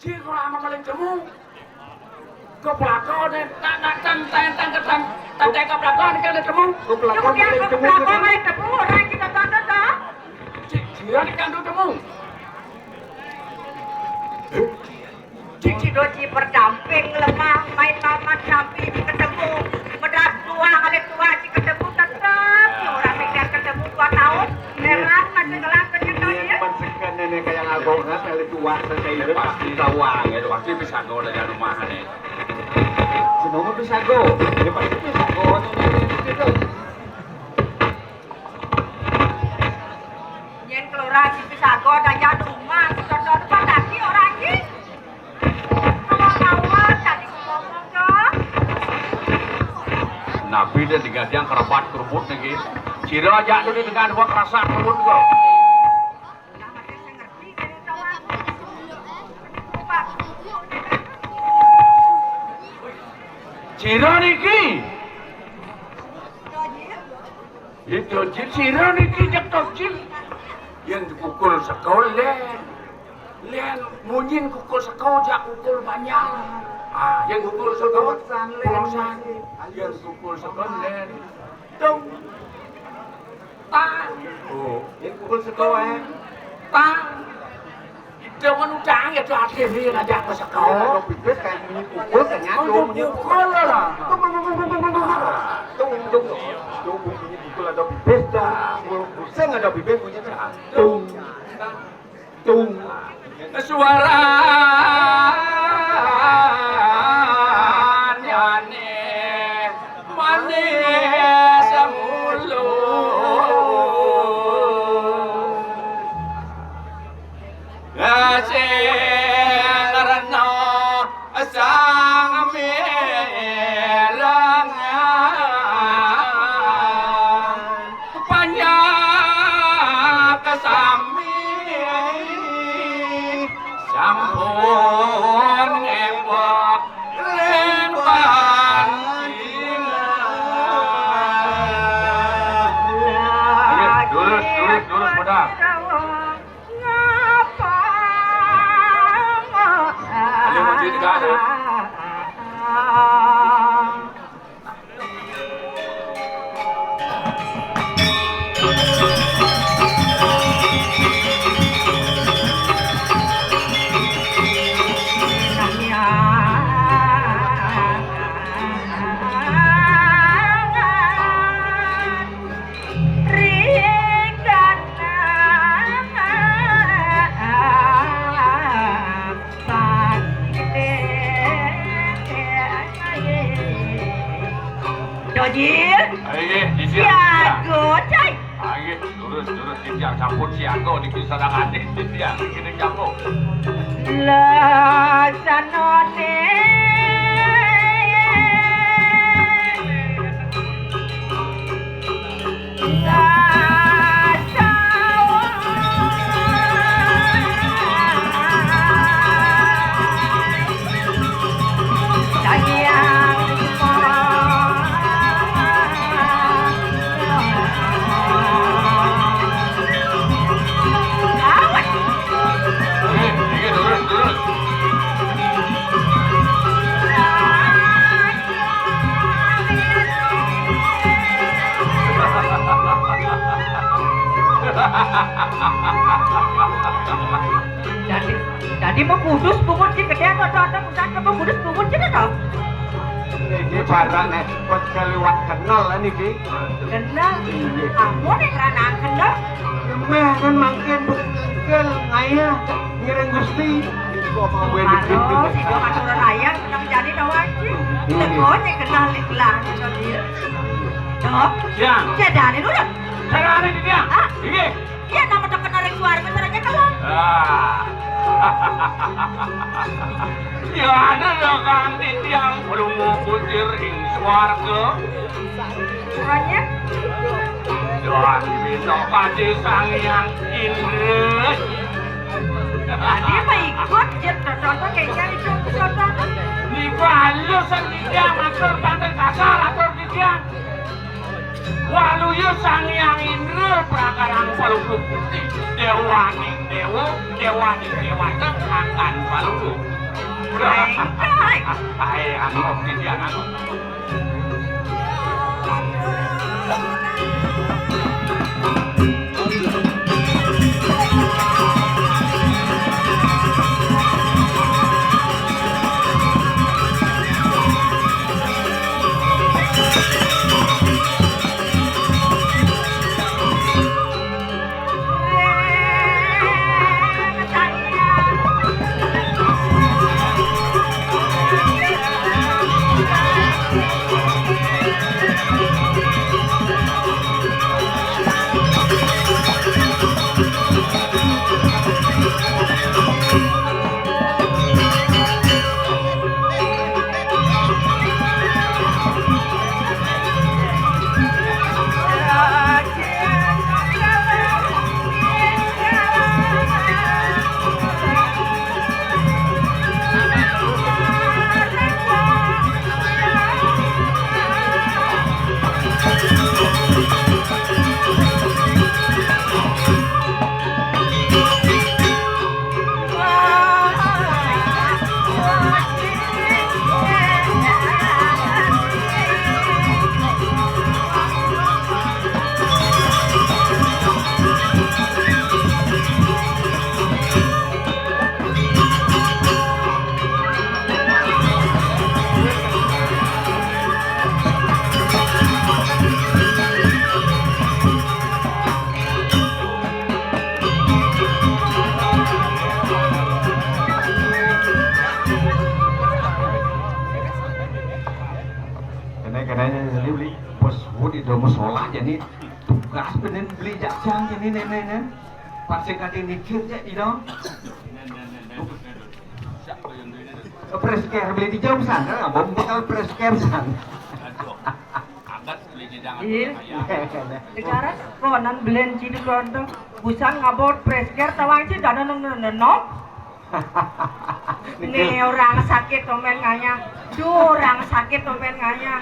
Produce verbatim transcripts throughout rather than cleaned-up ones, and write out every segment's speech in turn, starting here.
Di kalau ama maling temu. Keplakone, tak, tak, tang, tang, tang, tang, tang, tang, keplakone kan temu. Keplakone maling temu, keplakone maling temu, orang kita tonton, toh. Cik, dia ni kan temu. Cik, cik, doji berdamping lemah, main mamat sampai ketemu. Medak dua kali dua, cik ketemu tetap. Orang mikir ketemu dua tahun, heran masih ngelah ternyata dia. Masukkan nenek kayak ngagok, nah, kali dua, selesai. Ya, itu pasti. Bisa uang, ya, itu pasti bisa nggoda di rumah, nih. Jenenge Pisago. Ya, pasti Pisago, nenek, nenek, gitu. Yen kelurahan di Pisago ada jadumah, sudah tahu depan lagi orang ini. Kalau kawan tadi ngomong dong. Nabi dia digadang kerebat kerubut lagi. Sira aja tu di tengah dua kerasa kerubut kok. Sira niki. Itu jin sira niki cek tok jin. Yang dipukul sekol len. Len munyin kukul sekol jak kukul banyak. Ah, yang kukul sekol polosan len. Yang kukul sekol len. Tung. Tang. Oh, yang pukul seko, eh. Tang. Kita kan utang ya tuh akhirnya ngajak ke seko. Ada bibit kayak bunyi pukul, kayak nyatu, bunyi pukul lah. Tung, tung. Tung, bunyi pukul ada bibit, tung. Pusing ada bibit, bunyi tung. Tung. Suarane manis mulu. Sing rena sang mirengan. Panjang kesami sampun ngepok ring pancingan. Oke, lurus, lurus, lurus, Bodang. Ngapa? Ada kunci tekan, ya? Dojil. Ayo, di sini. Siago, cai. Ayo, lurus, lurus, di tiang sampun siago, di pisanan ati, di tiang, di sini siago. Lasanone. Dadi, dadi mengudus bungut ki gedhe atau, atau, atau mengudus bungut ki to? Niki barang nek pas keliwat kenal niki. Kenal? Iya. Ampun, nek lanang kenal. Meh kan mangkin bekel ngayah ngiring Gusti. Karo sida matur ayah menang jani to, Wan. Iya. Teko nek kenal lik lah, Codil. Dok. Ya. Jedane nurut. Carane iki ya. Ah. Iki. Yen nama tekan ring swarga, carane kelon. Ah. Ya ada lho, Kang Titiang, krungu kucir ing swarga. Carane? Doan minta pati Sang Hyang Indra. Tadi apa ikut, Cit? Contoh kayaknya itu, contoh. Niku halus, Kang Titiang, matur panten kasar, atur Titiang. Waluya Sang Hyang Indra prakarang Palungguh Putih, dewaning dewa, dewaning dewata, angkan Palungguh. Ae anu obdidian anu. Kene-kene ini beli bos wudi domo solah jadi tugas benen beli jajang jadi nenek-nenek. Pas sing kate mikir ya, you know. Presker beli di jauh sana, bom bakal presker sana. Aduh, angkat beli di jangan Ih. Kaya. Sekarang konan belen cini kono busan ngabot presker tawang cini dana nang nenok. Nih orang sakit komen ngaya. Duh, orang sakit komen ngaya.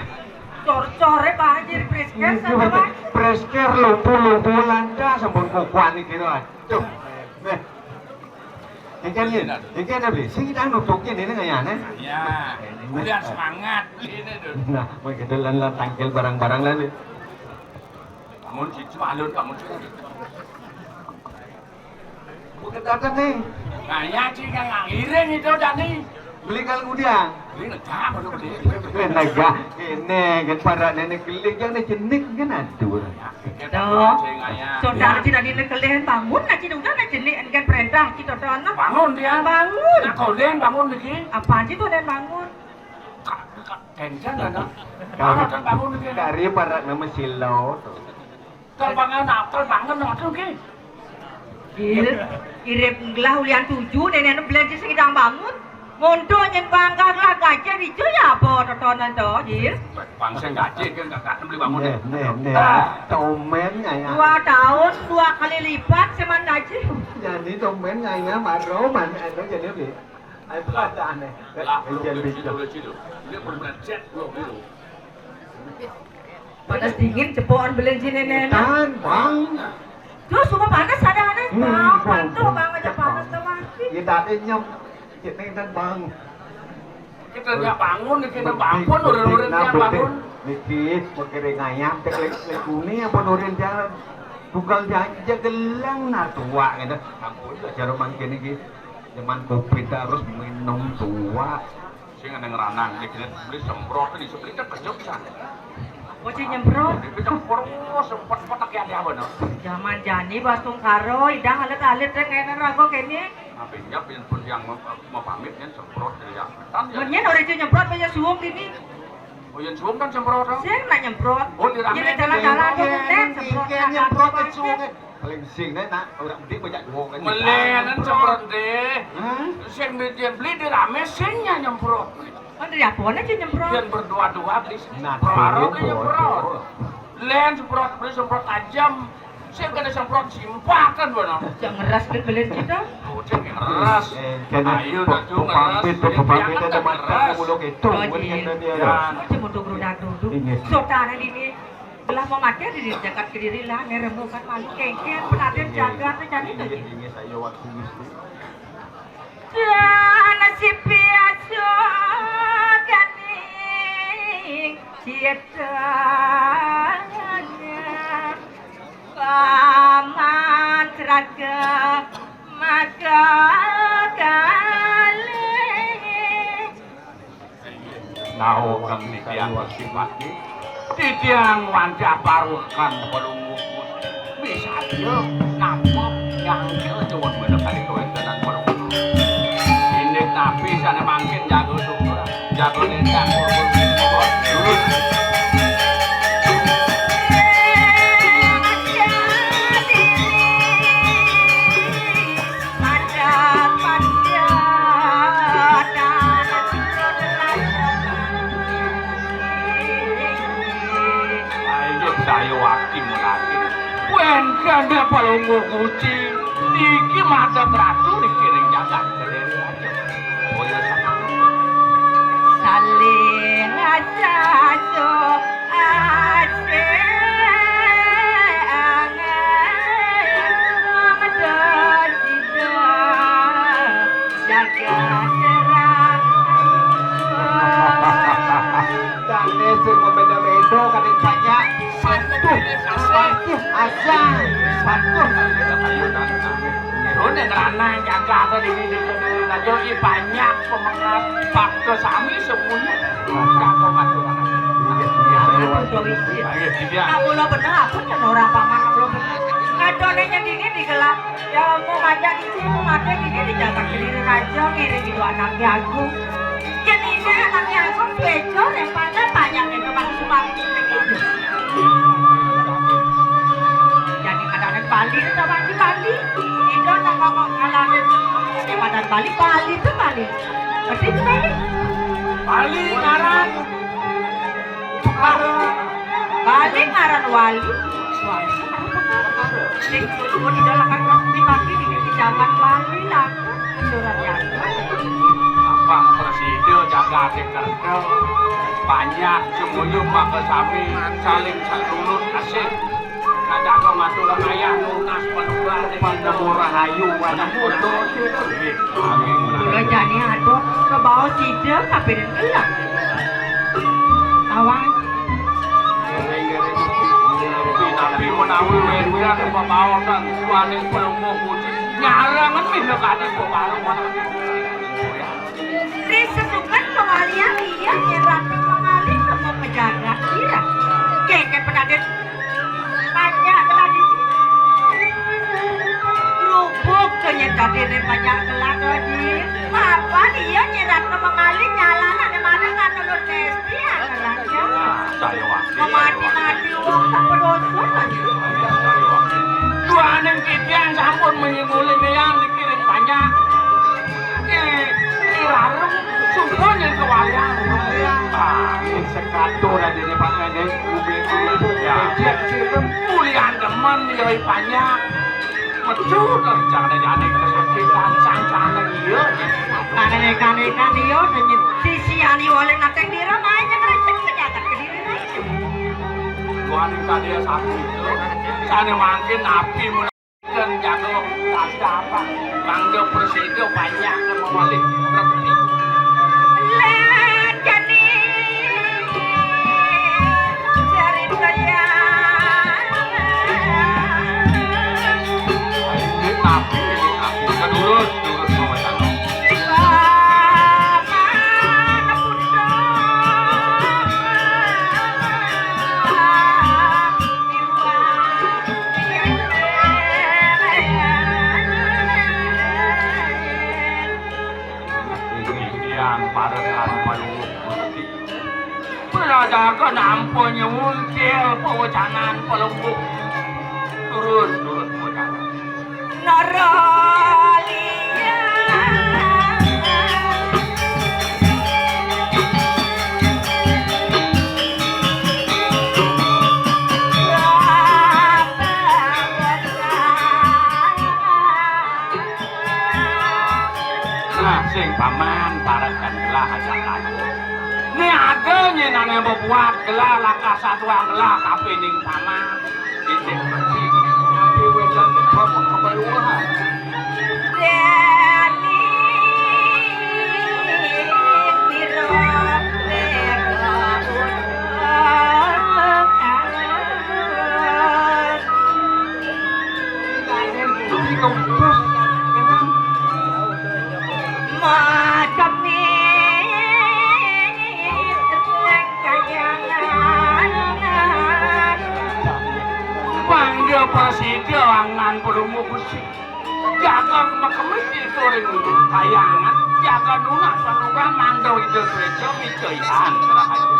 Cor-core banjir presker sama Pak. Presker lumpuh-lumpuh landa sampun kokoan iki lho. Aduh. Nih. Iki nih, iki ada beli. Sing kita nutukin ini ngayane. Ya, kemudian semangat beli ini tuh. Nah, mau kita lan lan tangkil barang-barang lan. Bangun sih, cuma alun bangun sih. Bukan datang nih. Nah, ya sih yang ngiring itu tadi. Beli kalau udah. Beli negak baru beli. Beli negak. Ini kan para nenek kelik yang jenik kan aduh. Ya, kita Tuh. Sing ngaya. Saudara Ya. Tidak dilekelin bangun aja udah nak jenik kan perintah kita tuh anak. Bangun dia. Bangun. Nah, kolen bangun lagi. Apa aja tuh dan bangun? Kak, kak, tension kan? Kau Bangun lagi. Dari para nama silo tuh. Kel bangun, kel bangun ngoten nggih. Iya, irip gelah ulian tujuh, nenek belanja sing idang bangun. Monto nyen bangga gelah gajah ijo ya apa totonan to, Jil? Bang sing gaji kan gak gak beli bangun. Nih, nih, nih. Ah. Tomen ngaya. Dua tahun, dua kali lipat seman gaji. Jadi tomen ngaya maro man anu jadi beli. Ayo aneh. Lah, Ejen belum beli bijo. Dulu sih, dulu. Ini permen jet, dulu, dulu. Panas dingin cepokan belen sini nenek. Tahan, Bang. Terus semua panas ada aneh, Hmm, Bang. Bang, Patuh Bang. Bang aja Bang. Panas tuh mati. Ya tadi nyem. Cek nih dan Bang. Kita nggak bangun nih, kita Betik, bangun betik, udah nurin nah, dia betik. Bangun. Niki, mau kering ayam, tek lek lek kuni apa nurin dia. Tunggal dia aja gelang nah tua gitu. Ampun, jarum mangkin iki. Zaman covid harus minum tua. Sing ana ngranang nek beli semprot iso beli kan kejepsan. Oh, cek nyemprot. Iki kan perlu semprot petek ya dia bener. Zaman jani Bas Tungkaro, idang alit-alit deh ngene rago kene. Apa ya pun yang mau, mau pamit kan semprot ya. Kan ya. Nyen ora cek nyemprot banyak suwung dini. Oh, yang suwung kan semprot dong. Sing nak nyemprot. Oh, di rame. Jadi jalan-jalan tuh Nyen, kan semprot nyen, nyen, nyemprot kan suwung. Paling sing deh nak orang gede banyak dua kan. Melenan semprot deh. Hah? Sing beli beli di rame sing nyemprot. Kan dari apa aja nyemprot? Yang berdua-dua beli Nah, semprot, beli beli semprot. Berdua. Len semprot, beli semprot tajam. Saya kena semprot simpakan benar. Jangan ngeras kan beli kita. Oh, jangan ngeras. Eh, kena Ayo, dah, tuh, ngeras. Pepamit, pepamit, ada mata muluk itu. Oh, iya. Jangan. Aja mau duduk duduk. Iya. Saudara ini. Gelah mau mati di jagat kediri lah, ngerembukan malu kengkeng, penaden jagat, jadi tuh. Inggih, inggih, saya waktu itu. Dah nasib biasa, Nah, kang titiang sifat titiang wancah parukan Palungguh Gusti. Misadya nampa nyangka nyuwun bener kali kawéntenan Palungguh. Indik napi sané mangkin jaga syukur, jaga lintang, lurus. Ayo, saya wakil mengakil. Wénten Palungguh Gusti, niki madat ratu niki ring jagat Kediri Raja. Boya sama. Saling asaso asih angen mamedosida jagat Kediri. Dané sing mabéda-béda kadén banyak. Patuh, patuh, asal, patuh. Ayo, Nang. Irun yang ngeranang jagat di sini, di sini. Ayo, i banyak pemenang. Pakta sami semuanya. Jago maturan. Iya, iya, iya. Ayo, iya. Nah, mula bener apa yen ora paman mula bener. Ngadone nyendini digelar. Ya, mau ngajak isi, mau ngajak ini dijaga Kediri Raja, ngiring gitu anaknya Agung. Yen ini anaknya Agung, bejo, repotnya banyak itu, Bang Sumar. Jadi kadang Bali, itu Bang di Bali. Itu nang ngomong ngalahin. Di Bali, Bali itu Bali. Berarti itu Bali. Bali ngaran. Bali ngaran wali. Wali ngaran pengaran. Sing kudu didalakan resmi tapi di zaman wali lah. Surat yang. Abang prasida jagate kerta. Banyak semuanya maka sami saling sadulur asih. Kadang matur ayah nunas penumbal. Pada murah ayu, pada muda. Kula jane aduh kebawa sida kapiring gelem. Tawang. Tapi menawi wénten papaosan suwaning Palungguh Gusti nyarangen minakadi peparuh. Ri sesukan kewalian iya nyerat mengalih kemu pejagat iya. Keke penadit Banyak tadi. Rubuk to nyén dadine banyak gelah to, Ji. Mapan iya nyén ratu mengalih nyalan ane mana ngatulur Desti, ah, gelah ya. Saya wakil. Memati-mati wong tak berdosa to, Ji. Saya wakil. Duaning titiang sampun menyengulih yang dikirim banyak. Ki, Ki Larung, sumpun yang kewalian. Ah, ini sekatur aja nih, Pak Ngene. Ube, ube, ube. Ya. Ejek, sih, Bang. Mulian demen, yoi, banyak. Metu, dong, jane-jane kesakitan, sancane, iya, ya. Kane, kane, kane, iya, dan sisi ani wale nateng dira, main yang recek, pejabat kediri, recek. Tuhan yang tadi ya satu itu, sana mangkin api mulai. Dan jago tadi apa? Mangga prasida banyak nang mawali. Lan jani cerita ya. Ini tapi, ini tapi. Durus, durus, mawacana. Paman putra. Titiang parekan Palungguh Gusti. Pradaga nampa nyuwun til pawecanan Palungguh. Turun, turun pawecanan. Nara liya. Nah, sing paman parekan gelah aja kayu. Ni ada nyenane bebuat gelah lakah satuang gelah kapining paman. Sing mati. Tapi wedan tepang kebaluhan. Prasida angan Palungguh Gusti. Jaga makemit ituring kayangan, jaga nunas panugrahan mangda Ida Suéca micaihan rahayu.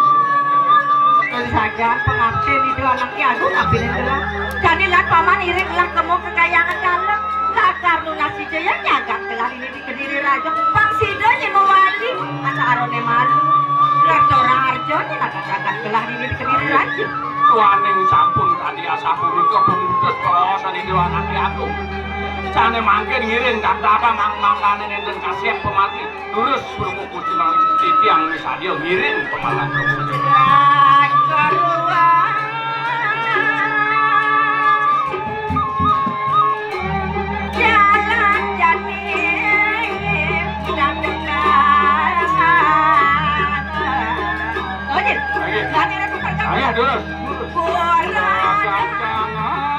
Sajan pangaptin Ida Anak Ki Agung abdi gelah. Jani lan paman iring gelah kemo kekayangan dalem. Lakar nunas ijaya nyagat gelah dini di Kediri Raja. Pang sida nyi mawali, acarane malu. Kerta raharjane lakar jagat gelah dini di Kediri Raja. Duaning sampun kadi asapunika pemutus kawasan Ida Anak Ki Agung. Sane mangkin ngiring dagdaga mang-, mangkane nenten kasiat pemati. Durus Palungguh Gusti malih titiang misadia ngiring pemalang. Jalan jani dan dekat. Ayo, ayo, durus. Kurang.